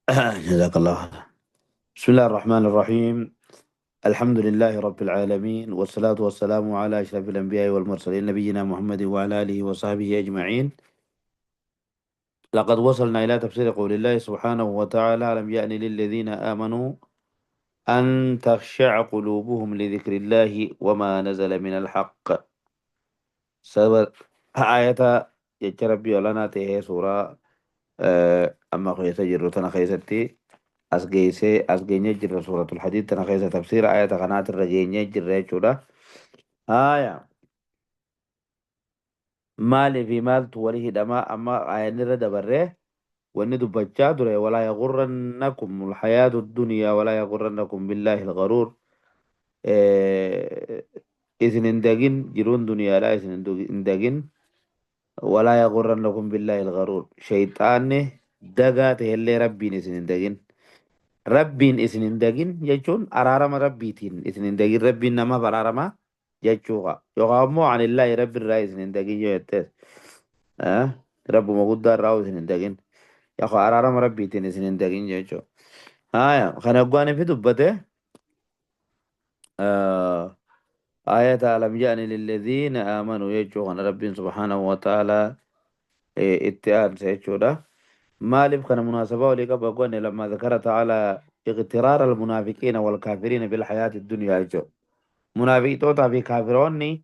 جزاك الله خير. بسم الله الرحمن الرحيم. الحمد لله رب العالمين، والصلاة والسلام على أشرف الأنبياء والمرسلين، نبينا محمد وعلى آله وصحبه أجمعين. لقد وصلنا إلى تفسير قول الله سبحانه وتعالى: لم يأن للذين آمنوا أن تخشع قلوبهم لذكر الله وما نزل من الحق. سبب آية يا ربي لنا تهي سورة أما خيسة جرتنا خيستي أسجيسي أسجيني جر سورة الحديد تنا خيسة تفسير آية قناة الرجيني جر جرة. آية مالي في مال توليه دما أما آية نرى دبره وإن دبتشا دري ولا يغرنكم الحياة الدنيا ولا يغرنكم بالله الغرور. إذن اندقن جرون دنيا لا إذن اندقن ولا يغرنكم بالله الغرور. شيطان دقات اللي ربي إذن اندقن ربين إذن اندقن يجون أرارم ربيتين إذن اندقن ربي نما برارما يجوغا يغامو عن الله رب الرئيس إذن اندقن يتس رب موجود دار راو إذن اندقن يا أخو أرارم ربيتين إذن اندقن يجو. آية خنقواني في دبته آية ألم يأن للذين آمنوا يجوغا رب سبحانه وتعالى اتئان سيجودا مالف كان مناسبة ولك بقول لما ذكر تعالى اغترار المنافقين والكافرين بالحياة الدنيا يجو منافق توتا في كافروني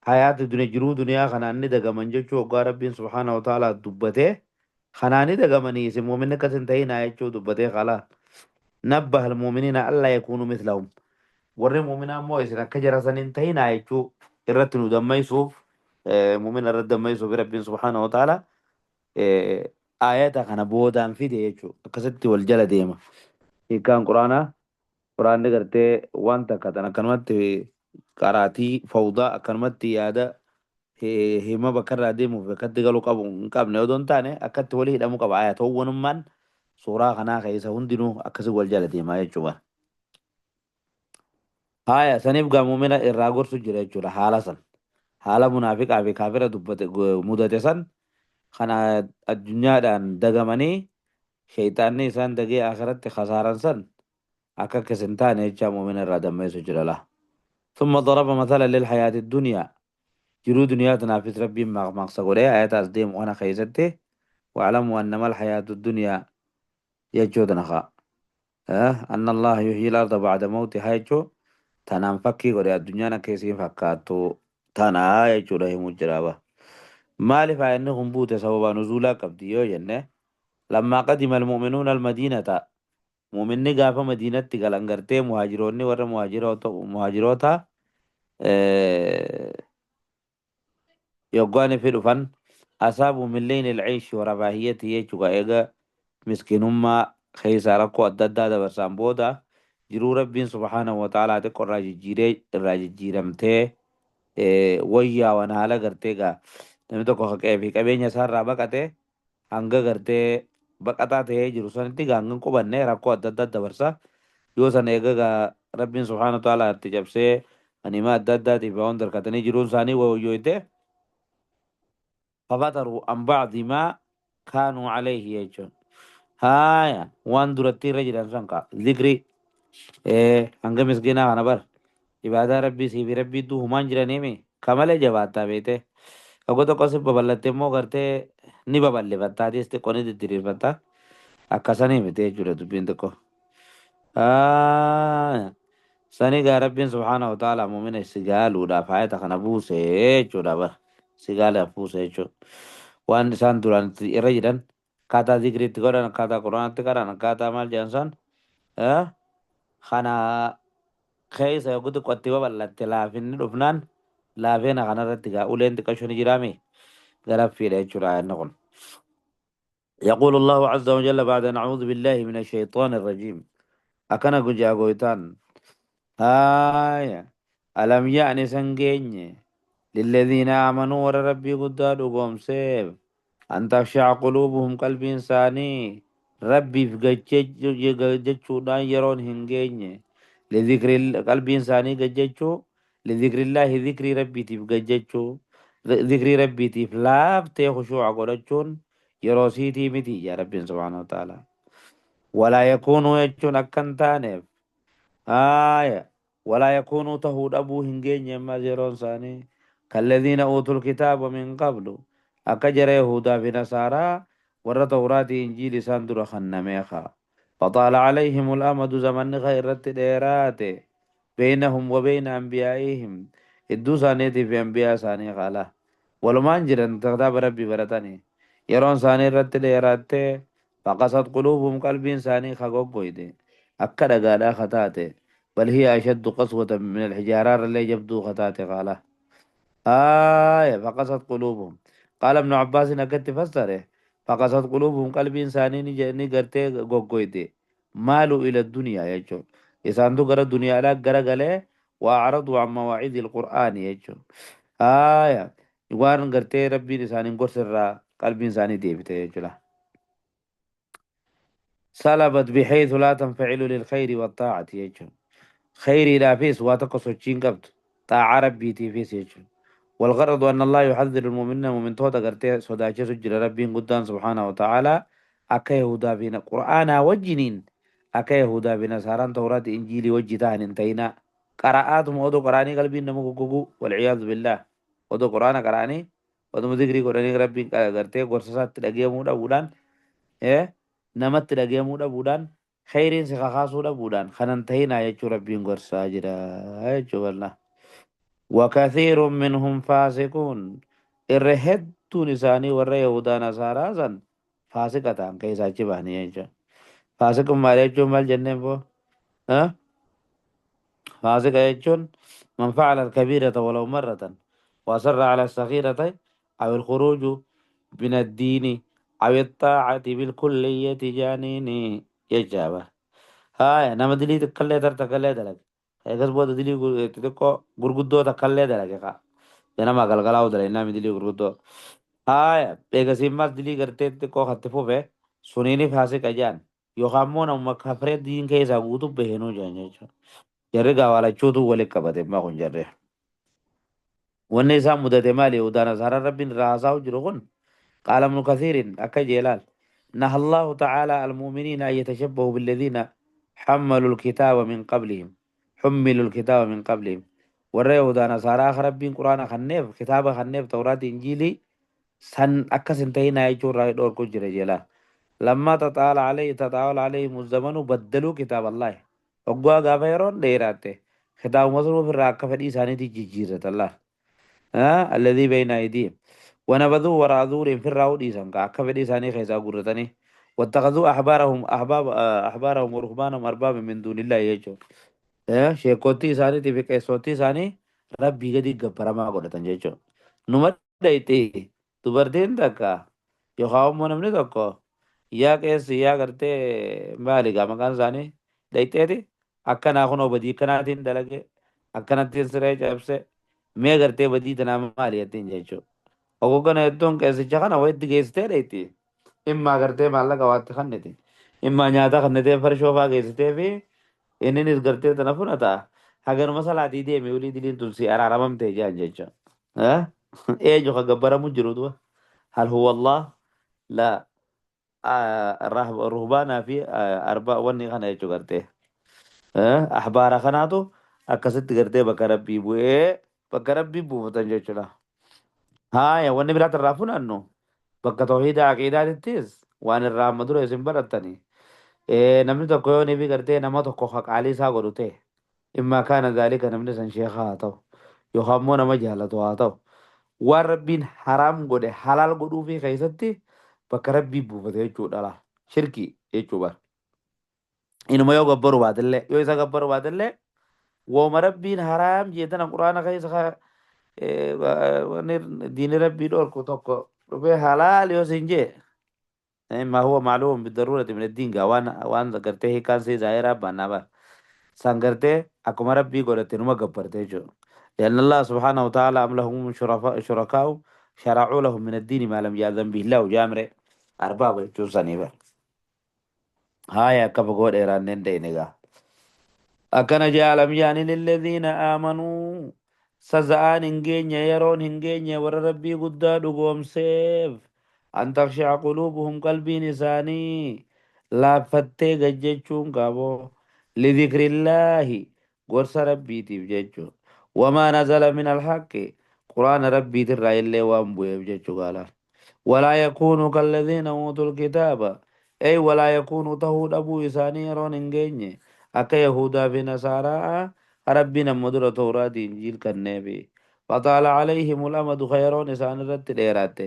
حياة الدنيا جرو دنيا خناني دقا من جوشو وقال رب سبحانه وتعالى دبته خناني دقا من يسم ومن كسنتين يجو دبته خلا نبه المؤمنين ألا يكونوا مثلهم ورّي مؤمنا مو يسنا كجرا سننتهي يجو إرتنو دم يسوف مؤمن الرد دم يسوف رب سبحانه وتعالى آياتها كان بودان في ديجو كستي والجل ديما كان قرانا قرآن نقرتي وانت كتنا كانت قراتي فوضى كانت يادا هي ما بكرة ديمو فكت قالوا قبو قبل نودون تاني أكدت وليه دمو قبع آيات هو نمان سورة خنا خيسة هندنو أكسو والجل ديما يجوا هايا سنبقى مؤمنة الراغور سجرة يجوا حالة سن حالة منافق أبي كافرة دبت مدة سن خنا الدنيا دان دغمني شيطاني سان دغي آخرت خسارن سن أكا كسنتان يجا مؤمن الرادم يسجر له. ثم ضرب مثلا للحياة الدنيا جرو دنيا تنافس ربي مغ سغوري آيات أصديم وانا خيزته واعلموا أنما الحياة الدنيا يجو دنخا أن الله يحيي الأرض بعد موتها يجو تنام فكي غوري الدنيا نكيسين فكاتو تنا يجو رحمه الجرابة مالف أنهم بوت سبب نزولا قبديو جنة لما قدم المؤمنون المدينة مؤمن قافة مدينة تقال مهاجروني ور مهاجروتا يقواني في الفن أصابوا من لين العيش ورفاهيته يجوغا إيغا مسكين هما خيسا ركو أدد دا برسان بودا جرو ربين سبحانه وتعالى تقول راجي جيري راجي جيرمتي ويا وانا gartee gaa namni tokko haqee fi qabeenya isaarraa baqate hanga gartee baqataa ta'ee jiru sanitti gaa hanga hin qubanne rakkoo adda addaa dabarsa yoo sana eega gaa rabbiin subhaana ta'ala itti cabsee animaa adda addaatiif waan darkatanii jiruun isaanii wayyoyte fafataruu an ba'di maa kaanuu alayhi jechuun haaya waan duratti irra jiran san kaa zikri hanga miskinaa kana bar ibaadaa rabbii siifi rabbii iddoo humaan jiraniimi kamalee jabaattaa beete Tokko tokko si babal'attee immoo gartee ni babal'ifattaa atis xiqqoo ni didiriirfatta akkasanii miti jechuudha dubbiin xiqqoo. Sani gaa rabbiin subhaanahu wa ta'ala muumina si gaaluudhaaf ayata kana buuse jechuudha bara si gaalaaf buuse jechuudha. Waan isaan duraan irra jiran akkaataa zikriitti godhan akkaataa quraanaatti qaran akkaataa maal jedhan san kana keessa yogguu xiqqootti babal'atte laafinni dhufnaan laafeena kanarratti gaa uleen xiqqasho ni jiraame garaffiidha jechuudha ayanni kun. يقول الله عز وجل بعد أن أعوذ بالله من الشيطان الرجيم أكن جا غويتان آية ألم يأن سنجين للذين آمنوا ور ربي قداد قوم سيف أن تخشع قلوبهم قلب إنساني ربي في جتشو يرون هنجين لذكر قلب إنساني جتشو لذكر الله ذكر ربي تفججو ذكر ربي تفلاف تخشوع قرچون يروسيتي متي يا ربي سبحانه وتعالى. Walaa yakuunuu jechuun akka hin taaneef. Aaya. Walaa yakuunuu tahuu dhabuu hin geenye ammas yeroon isaanii. Kalladhiina uutul kitaaba min qablu. Akka jara Yahudaa fi Nasaaraa warra Tawraatii Injiil isaan dura kannamee kaa. Faxaala alayhimul amadu zamanni ka irratti dheeraate. Beynahum wa beyna anbiyaa'ihim. Idduu isaaniitii fi anbiyaa isaanii kaala. Walumaan jiran kitaaba Rabbii baratanii. Yeroon isaanii irratti dheeraattee faqasat quluubuhum qalbiin isaanii ka goggoyde. Akka dhagaadhaa ka taate. Bal hiya ashaddu qaswatan min alhijaaraa irrallee jabduu ka taate qaala. Aaya faqasat quluubuhum. Qaala Ibnu Abbaasin akkatti fassare faqasat quluubuhum qalbiin isaanii ni gartee goggoyde. Maalu ila duniyaa jechuun. Isaantu gara duniyaadhaa gara galee waa araduu an mawaa'idil qur'aani jechuun. Aaya waan gartee Rabbiin isaaniin gorsa irraa qalbiin isaanii deebite jechuudha. Salabat bihaythu laa tanfacilu lilkhayri wattaa'ati jechuun. Khayriidhaafis waa tokko sochii hin qabdu. Xaa'aa Rabbiitiifis jechuudha. Walgaradu anna Allah yuhadhiru almu'minina mu'mintoota gartee sodaachisu jira Rabbiin guddaan subhaanahu wa ta'aalaa akka Yahudaa fi Qur'aanaa wajjiniin akka Yahudaa fi Nasaaraan Tawraati Injiilii wajji ta'an hin ta'inaa. Qara'aatuma odoo qara'anii qalbiin nama goggoguu wal'iyaadu billaah. Odoo Qur'aana qara'anii oduma zikrii godhanii Rabbiin gartee gorsa isaatti dhageemuu dhabuudhaan namatti dhageemuu dhabuudhaan kheyriin si kakaasuu dhabuudhaan kanan tahinaa jechuu Rabbiin gorsaa jira jechuu wallah. Wakathiirun minhum faasiquun irra hedduun isaanii warra Yahudaa Nasaaraa san faasiqa ta'an keessaa achi bahanii jechuudha. Faasiqummaa jechuun maal jenneen boo? Faasiqa jechuun man fa'ala al-kabiirata walaw marratan wa asarra ala as-saghirati aw al-khuruju min ad-diini aw at-taa'ati bil-kulliyyati jaaniini jechaa bara. Haaya nama dilii xiqqallee tar takkallee dalage. Eegas booda dilii xixiqqoo gurguddoo takkallee dalage kaa. Ganama galgalaa dalage namni dilii gurguddoo. Haaya eegasii immas dilii gartee xixiqqoo katti fufe suniini faasiqa jaan. Yookaan immoo namuma kafree diin keessaa guutuu baheenuu jaan jechuudha. Jarri gaawalachuutu walitti qabate ammaa kun jarri. Wanni isaan mudate maali? Yahudaa Nasaaraan Rabbiin irraa haasa'u jiru kun qaala Ibnu Kathiirin akka jeelaal. Naha Allahu ta'ala al-mu'miniina an yatashabbahu billadhiina hammalu al-kitaaba min qablihim. Hummilu al-kitaaba min qablihim. Warra Yahudaa Nasaaraa akka Rabbiin Quraana kanneef, kitaaba kanneef, Tawraati, Injiilii san akkas hin ta'inaa jechuun irraa dhorku jira jeelaal. Lammaa tataala alayhi tataawala alayhim zamanu baddaluu kitaaba Allaahi. Hoggaa gaafa yeroon dheeraatte kitaabuma sun ofirraa akka fedhii isaaniitti jijjiirratan laal. Alladhii bayna aydihim. Wanabaduu waraa zuuriin firraa dhiisan kaa akka fedhii isaanii keessaa gurratanii. Wattakazuu ahbaarahum ahbaab ahbaarahum waruhbaanahum arbaaba min duunillaahi jechuudha. Sheekottii isaaniitii fi qeessottii isaanii Rabbii gadi gabbaramaa godhatan jechuudha. Numa dhayxi dubartiin takka yookaan immoo namni tokko yaa qeessi yaa gartee maali gaa maqaan isaanii dhayxeeti akkanaa kunoo badii akkanaatiin dalage akkanattiin siree cabse mee gartee badii tanaa maali jettiin jechuudha. Oguu kana hedduun qeessicha kana wayitti geessitee dhayxi. Immaa gartee maallaqa waatti kanniti. Immaa nyaata kannitee farshoo fa'aa geessitee fi inninis gartee tana fudhata. Haganuma salaatii deeme olii diliin tun si araaramamtee jaan jechuudha. Eenyu kan gabbaramu jiru du'a? Hal huwa Allah? La ruhbaanaa fi arba wanni kana jechuu gartee. Ahbaara kanaatu akkasitti gartee bakka Rabbii bu'ee bakka Rabbii buufatan jechuudha. Haaya wanni biraatti irraa fudhannu bakka tawhiida aqiidaatittis waan irraa amma dura isin barattanii. Namni tokko yoo nifi gartee nama tokko haqaalii isaa godhu ta'e immaa kaana zaalika namni san sheekha haa ta'u yookaan immoo nama jaalatu haa ta'u waan Rabbiin haraam godhe halaal godhuufii keessatti bakka Rabbii buufate jechuudha laa shirkii jechuu bara. Inuma yoo gabbaru baatellee yoo isa gabbaru baatellee wooma Rabbiin haraam jeetana Quraana keessa wanni diini Rabbii dhorku tokko dhufee halaal yoo siin jee ما هو معلوم بالضرورة من الدين gaa waan waan gartee hiikaan sii zaahiraa baannaa bara san gartee akkuma Rabbii godhate numa gabbarte jechuudha. لأن الله سبحانه وتعالى أم لهم شركاء شرعوا لهم من الدين ما لم يأذن به الله جامر أرباب jechuun sanii bara. Haaya akka fagoo dheeraan dandeenye gaa. Akkana jaa lam yaani lilladhiina aamanuu saza'aan hin geenye yeroon hin geenye warra Rabbii guddaa dhugoomseef an taksha'a quluubuhum qalbiin isaanii Laaffattee gad jechuun qaaboo lidhikrillaahi gorsa rabbiitiif jechuu wamaa nazala min alhaqi quraana rabbiitirraa illee waan bu'eef jechuu gaala. Walaa yakuunuu kalladhiina uutul kitaaba ey walaa yakuunuu tahuu dhabuu isaanii yeroon hin geenye akka yahudaa fi nasaaraa rabbiin amma dura tawraatii injiil kanneefi faxaala calayhimul amadu ka yeroon isaan irratti dheeratte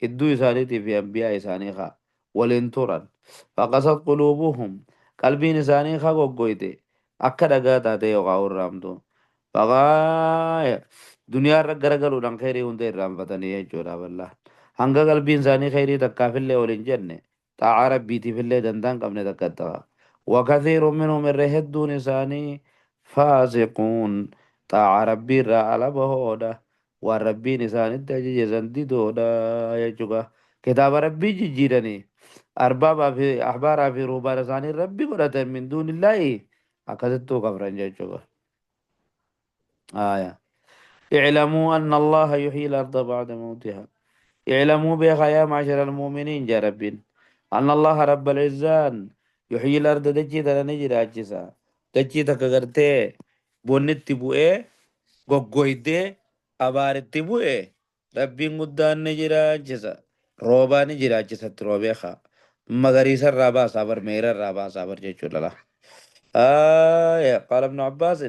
idduu isaaniitii fi anbiyaa isaanii ka waliin turan faqasat quluubuhum qalbiin isaanii ka goggoyte akka dhagaa taate yookaan urraamtu faqaaya duniyaa irra garagaluudhaan kheyrii hunda irraanfatanii jechuudha. Wallah hanga qalbiin isaanii kheyrii takkaafillee ol hin jenne xaa'aa rabbiitiifillee dandaan qabne takka ta'a. Wakathiiru minhum irra hedduun isaanii faasiquun xaa'aa rabbii irraa ala bahoodha, waan rabbiin isaanitti ajaje san didoodha jechuudha. Kitaaba rabbii jijjiiranii arbaabaa fi ahbaaraa fi ruhbaana isaanii rabbi godhatan min duunillaahi akkasittuu kafran jechuudha. آية اعلموا أن الله يحيي الأرض بعد موتها اعلموا بها يا معشر المؤمنين جا ربين أن الله رب العزان يحيي الأرض دجي تنا نجري أجسا دجي تكغرتي بونتي بوئي goggoydee abaaritti bu'e rabbiin guddaan ni jiraachisa. Roobaa ni jiraachisatti roobee haa. Magariisa irraa baasaa bar meera irraa baasaa bar jechuudha la. آية قال ابن عباس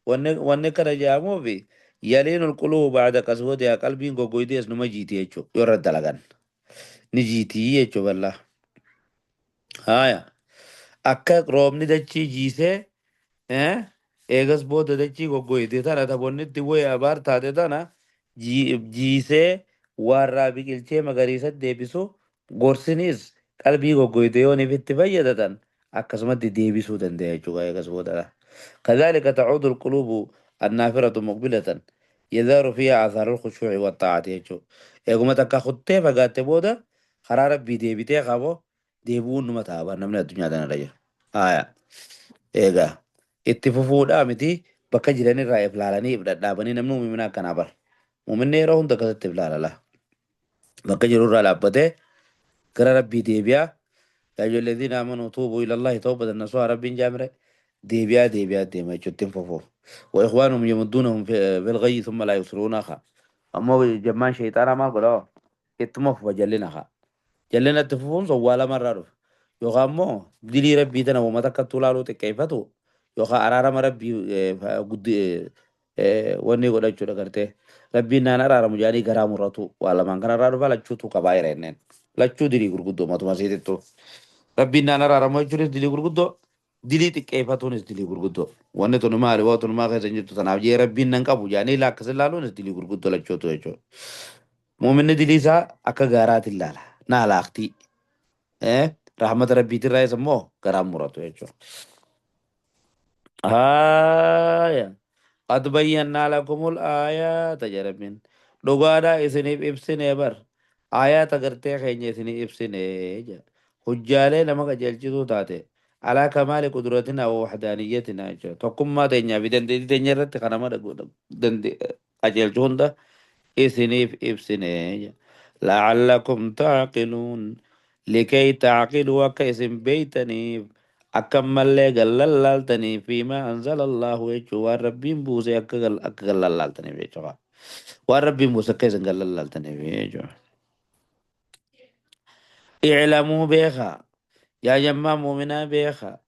wanni kana jedhamuufi yaliinu alquluubu ba'da qaswatihaa qalbiin goggoydee as numa jiiti jechuu yoo irra dalagan ni jiitii jechuu bal'aa. Haaya akka roobni dachii jiisee eegas booda dachii goggoyte tana taponni bu'ee abaar taate tana jiisee waarraa biqilchee magariisa deebisu gorsinis qalbii goggoyte yoo itti fayyadatan akkasumatti deebisuu danda'a jechuudha eegas booda. كذلك تعود القلوب النافرة مقبلة يظهر فيها آثار الخشوع والطاعة jechuudha. Eeguma takka kuttee fagaatte booda karaa rabbii deebitee qaboo deebi'uun numa ta'a namni addunyaa tanarra jiru. Haaya. Egaa itti fufuudhaa miti bakka jiranirraa if laalanii if dhadhaabanii namni muumina akkanaa bara. Muuminni yeroo hunda akkasitti if laalala. Bakka jirurraa dhaabbatee gara rabbii deebi'aa. يا أيها الذين آمنوا توبوا إلى الله توبة نصوحا rabbiin jaamire deebi'aa deebi'aa deema jechuutti hin fufu. وإخوانهم يمدونهم في الغي ثم لا يقصرون خا. Ammoo jammaan shayxaanaa maal godhaa? Ittuma fufa jallina haa. Jallina itti fufuun sun waa lamarraa dhufa. Yookaan immoo dilii rabbii tana uummata akka tulaaluu xiqqeeffatu yookaan araarama rabbii guddi wanni godhachuudha gartee. Rabbiin naan araaramu jedhanii garaa muratu waa lamaan kanarraa dhufa lachuutu qabaa jira inneen. Lachuu dilii gurguddoo matuma siitittu. Rabbiin naan araaramu jechuunis dilii gurguddoo dilii xiqqeeffatuunis dilii gurguddoo. Wanni tun maali waa tun maa keessa hin jirtu tanaaf jee rabbiin nan qabu jedhanii akkas ilaaluunis dilii gurguddoo lachuutu jechuudha. Muuminni dilii isaa akka gaaraatti ilaala. Naa laaqtii. Rahmata rabbiitirraa isa immoo garaan muratu jechuudha. Haaya. قد بينا لكم الآيات jedha rabbiin. Dhugaadhaa isiniif ibsine bar. Aayaata gartee keenya isiniif ibsine jedha. Hujjaalee nama qajeelchituu taate. على كمال قدرتنا ووحدانيتنا jechuudha. Tokkummaa teenyaa fi dandeettii teenya irratti kan nama qajeelchu hunda isiniif ibsine jedha. لعلكم تعقلون لكي تعقلوا akka isin beeytaniif akkamallee gallallaaltaniif فيما أنزل الله jechuu waan rabbiin buuse akka gallallaaltaniif jechuudha. Waan rabbiin buuse akka isin gallallaaltaniif jechuudha. اعلموا beekaa yaa jammaa muuminaa beekaa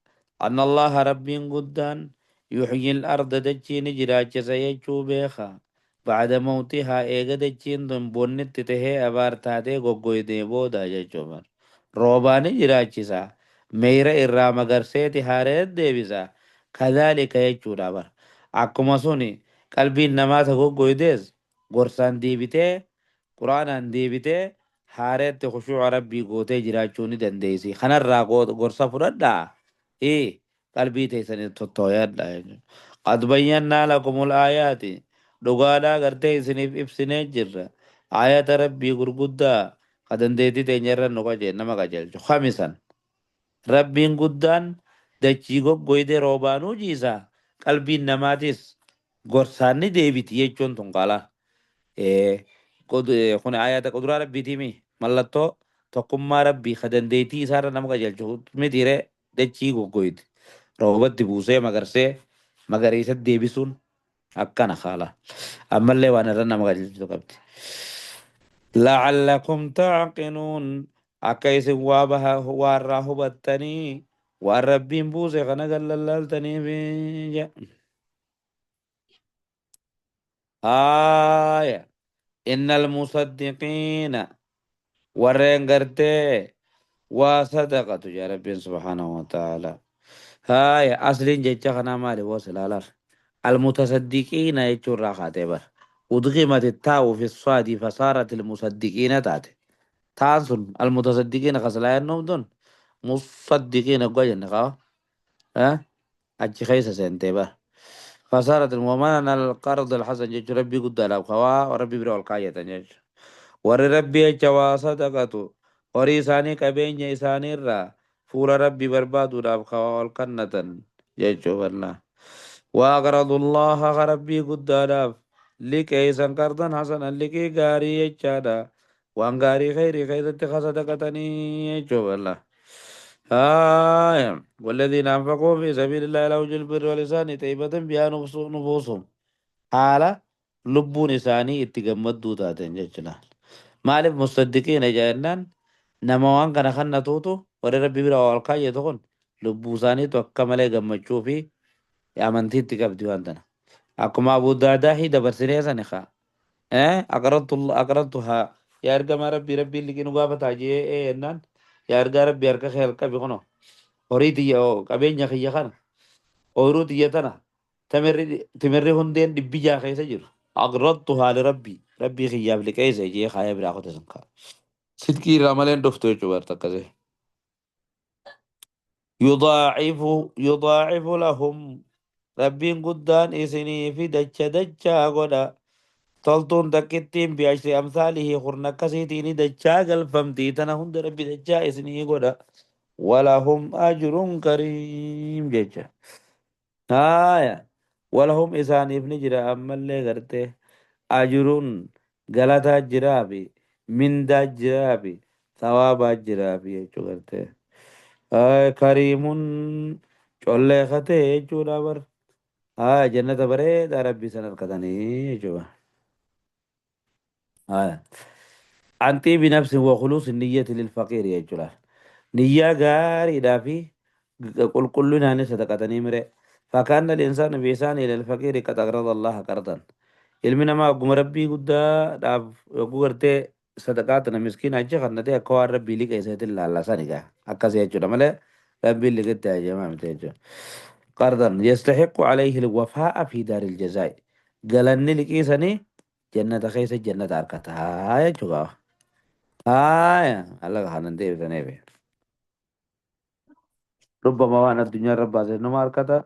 أن الله rabbiin guddaan يحيي الأرض dachii ni jiraachisa jechuu beekaa بعد موتها eega dachiin tun bonnitti tahee abaar taatee goggoydee booda jechuudha. Roobaa ni jiraachisa. Meeyra irraa magarseeti haaree deebisa. كذلك jechuudha bara. Akkuma suni qalbiin namaa ta goggoydees gorsaan deebitee quraanaan deebitee haareetti khushuuca rabbii gootee jiraachuu ni dandeessi. Kanarraa gorsa fudhadhaa. Ee qalbii teessanii tottooyadha. قد بينا لكم الآيات dhugaadhaa gartee isiniif ibsinee jirra. Ayata rabbii gurguddaa ka dandeettii teenyarra nu nama qajeelchu. خامسا rabbiin guddaan dachii goggoyde roobaanuu jiisa. Qalbiin namaatis gorsaan ni deebiti jechuun tun qala. Kun ayata quduraa rabbiitiimi mallattoo Tokkummaa Rabbii ka dandeettii isaarra nama qajeelchu mitiire dachii goggoyti. Roobatti buusee magarsee magariisatti deebisuun akkana haala. Ammallee waan irra nama qajeelchitu qabdi. La'allakum ta'qiluun akka isin waa baha waa irraa hubattanii waan Rabbiin buuse kana gallallaaltaniif jedha. Haaya. Innal musaddiqiina warreen gartee waa sadaqatu yaa Rabbiin subhaanahu wa ta'ala. Haaya asliin jecha kanaa maali woo silaa laal. Almutasaddiqiina jechuun irraa kaatee bar. Udghimat taa'u fi saadi fasaarat almusaddiqiina taate. Taan sun almutasaddiqiina kasilaa jennuuf tun musaddiqiina gwa jenne qaba. Achi keessa seentee bar. Fasaarat almu'amana alqard alhasan jechuun Rabbii guddaadhaaf kawaa Rabbii bira ol kaayyatan jechuudha. Warri Rabbii jecha waa sadaqatu horii isaanii qabeenya isaanii irraa fuula Rabbii barbaaduudhaaf kawaa ol kannatan jechuu bal'aa. Waaqradullaha ka Rabbii guddaadhaaf liqeessan qardan hasanan liqii gaarii jechaadha. Waan gaarii kheyrii keessatti ka sadaqatanii jechuu bal'aa. آية والذين أنفقوا في سبيل الله لا وجه البر والإحسان طيبة بها نفوسهم haala lubbuun isaanii itti gammadduu taateen jechuudha. Maaliif musaddiqiina jennaan nama waan kana kannatuutu warri Rabbi bira ol kaayyatu kun lubbuu isaaniitu akka malee gammachuu fi amantii itti qabdi waan tana. Akkuma Abu Daadaahii dabarsinee sani kaa. Aqradtuhaa yaa ergamaa Rabbii Rabbiin liqii nu gaafataa jee ee jennaan yaa ergaa Rabbii harka kee qabi kunoo horii tiyya qabeenya kiyya kana ooyiruu tiyya tana timirri hundeen 600 keessa jiru aqradtuhaa li Rabbii Rabbii kiyyaaf liqeesse jee kaaya biraa qote san kaa. Sidqii irraa malee hin dhuftu jechuudha barta akkasii. Yudaacifu lahum Rabbiin guddaan isinii fi dacha dachaa godha. Toltuun takkittiin bi'ashri amsaalihi kurna akkasiitiin dachaa galfamtii tana hunda Rabbi dachaa isinii godha. Walahum ajrun kariim jecha. Haaya. Walahum isaaniif ni jira ammallee gartee ajrun galataa jiraafi mindaa jiraafi sawaabaa jiraafi jechuu gartee. Kariimun collee katee jechuudha bar. Haaya jannata bareedaa Rabbii san harkatanii jechuudha. Haaya. An xiibi nafsin wa khuluusi niyyati lil faqiiri jechuudha. Niyyaa gaariidhaa fi qulqullinaan sadaqatanii mire. Fakkaanna al-insaanu bi ihsaani ila al-faqiiri qad aqrada Allaha qardan. Ilmi namaa ogguma Rabbii guddaadhaaf yogguu gartee sadaqaa tana miskiina achi kannatee akka waan Rabbii liqeesseetiin laalla sani gaa. Akkasii jechuudha malee Rabbiin liqitti hajamaa miti jechuudha. Qardan yastahiqqu alayhi al-wafaa'a fi daaril jazaa'i. Galanni liqii sanii jannata keessa jannata harkataa jechuudha. Haaya alla kanan deebisaniif. Rubbama waan addunyaa irra baase nama harkata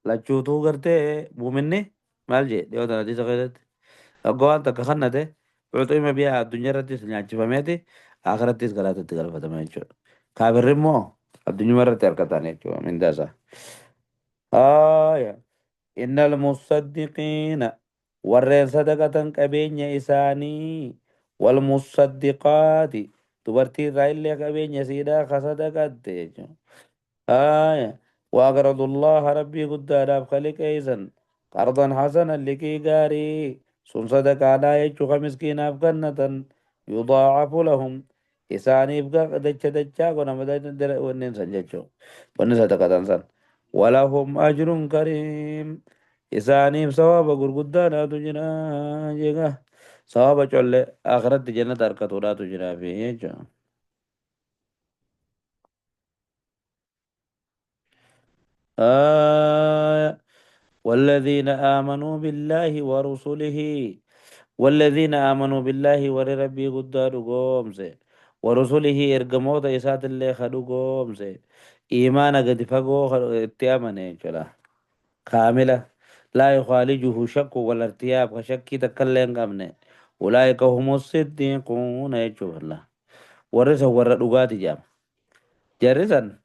lachuutuu gartee muuminni maal jee dhiyoo tana hadiisa keessatti akka waan takka kannate cuuxuma biyya addunyaa irrattis nyaachifameeti akhirattis galaatatti galfatama jechuudha. Kaafirri immoo addunyuma irratti harkataan jechuudha mindaa isaa. Haaya innal musaddiqiina warreen sadaqatan qabeenya isaanii wal musaddiqaati dubartii irraa illee qabeenya siidhaa ka sadaqatte jechuudha. Haaya waaqradullaha Rabbii guddaadhaaf kaliqeessan qardan hasanan liqii gaarii sun sadaqaadhaa jechuu ka miskiinaaf kennatan yudaacafu lahum isaaniif dacha dachaa godhama wanneen san jechuu wanni sadaqatan san walahum ajrun kariim isaaniif sawaaba gurguddaadhaatu jira jeega sawaaba colle akhiratti jannata harkatuudhaatu jiraafi jechuudha. آه والذين آمنوا بالله ورسله والذين آمنوا بالله وربي قدار قومسه ورسله إرقموت إسات اللي خدو قومسه إيمانا قد فقو اتيامنه جلا كاملة لا يخالجه شك ولا ارتياب شك تكلم قمنه أولئك هم الصديقون يجوه الله ورثه ورد جام جرسا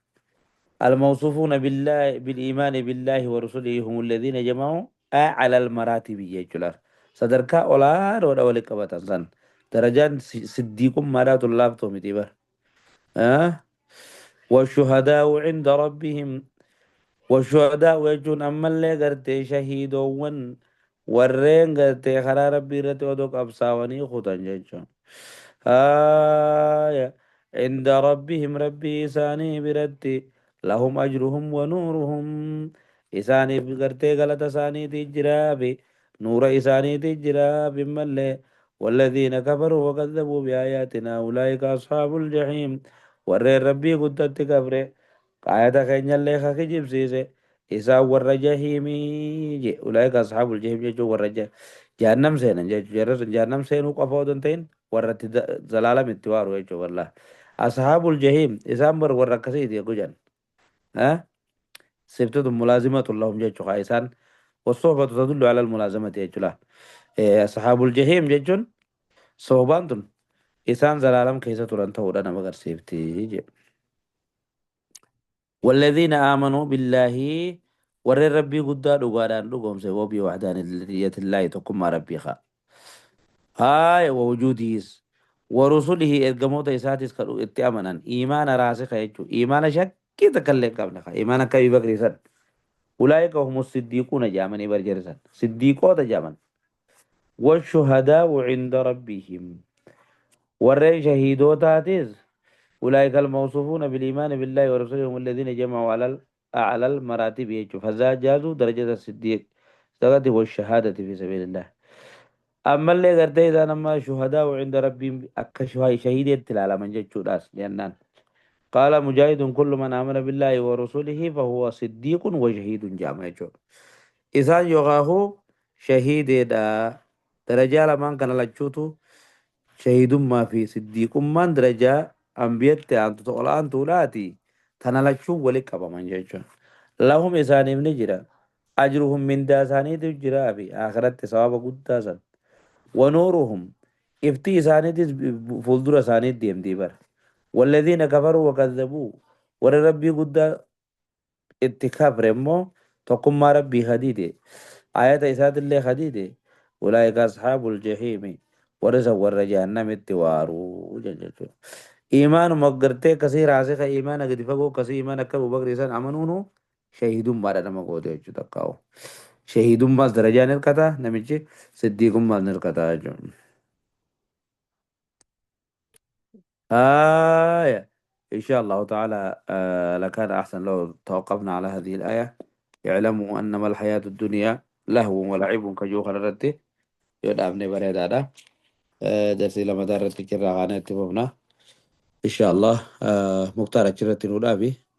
الموصوفون بالله بالإيمان بالله ورسله هم الذين جمعوا أعلى المراتب يجلال صدرك أولا رودا ولك سن درجان صديق مرات الله تومتي بر. Washuhadaa'u cinda rabbihim washuhadaa'u jechuun ammallee gartee shahiidoowwan warreen gartee karaa rabbii irratti odoo qabsaawanii kutan jechuun. Haaya cinda rabbihim rabbii isaanii biratti lahum ajruhum wa nuuruhum isaaniif gartee galata isaaniitii jiraafi nuura isaaniitii jiraafi mallee والذين كفروا وكذبوا بآياتنا أولئك أصحاب الجحيم warreen rabbii guddatti kafre aayata keenyallee ka kijibsiise isaan warra jahiimii je ulaa'ika ashaabul jahiim jechuun warra jahannam seenan jechuudha. Jarri sun jahannam seenuu qofa odoo hin ta'in warra itti zalaalam itti waaru jechuudha. Wallah ashaabul jahiim isaan bar warra akkasiiti yeggu jedhan. Sibtatu mulaazimatu lahum jechuudha. Isaan والصحبة تدل على الملازمة jechuudha. Ashaabul jahiim jechuun sohbaan tun isaan zalaalam keessa turan ta'uudha nama agarsiifti jedhe. والذين آمنوا بالله warreen rabbii guddaa dhugaadhaan dhugoomse wabii wahdaaniyyatillaahi tokkummaa rabbii haa. Haaya wawujuudiis warusulihi ergamoota isaatis kan itti amanan iimaana raasika jechuudha. Iimaana shakkii takka illee hin qabne haa. Iimaana akka Abii Bakrii san. Ulaa'ika humu siddiiquuna jaamanii bar jarisan. Siddiiqoota jaaman. Washuhadaa'u cinda rabbihim. Warreen shahiidootaatis ulaa'ika almawsuufuuna biliimaani billaahi wa rasulihi hum alladhiina jama'u alal a'lal maraatibi jechuudha. Fazaa jaazuu darajata siddiiq sadaqati washahaadati fi sabiilillah. Ammallee gartee isaan amma shuhadaa'u cinda rabbiin akka shahiideetti ilaalaman jechuudhaas jennaan. Qaala mujaahidun kullu man amana billaahi wa rasulihi fahuwa siddiiqun wa shahiidun jaama jechuudha. Isaan yookaahu shahiideedha. Darajaa lamaan kana lachuutu shahiidummaa fi siddiiqummaan darajaa ambiyatti aantu ol aantuudhaati. Tana lachuun walitti qabaman jechuudha. Lahum isaaniif ni jira. Ajruhum mindaa isaaniitiif jiraa fi akhiratti sababa guddaa san. Wanuuruhum ifti isaaniitis fuuldura isaaniitti deemtii bara. Walladhiina kafaruu wakadzabuu warra rabbii guddaa itti kafre immoo tokkummaa rabbii hadiide ayata isaatillee hadiide ulaa'ika ashaabul jahiimi warri san warra jahannamitti waaruu jechuudha. Iimaanuma gartee akkasii raasika iimaana gadi fagoo akkasii iimaana akka Abubakrii san amanuunu shahiidummaadha nama goote jechuudha takkaa'u. Shahiidummaas darajaa ni hirkata namichi siddiiqummaas ni hirkata jechuudha. آية إن شاء الله تعالى لكان أحسن لو توقفنا على هذه الآية اعلموا أنما الحياة الدنيا لهو ولعب كجوخ رتي يدعمني بريد هذا درسي لما دارت كرا غانا تبونا إن شاء الله مختار كرتي نودابي.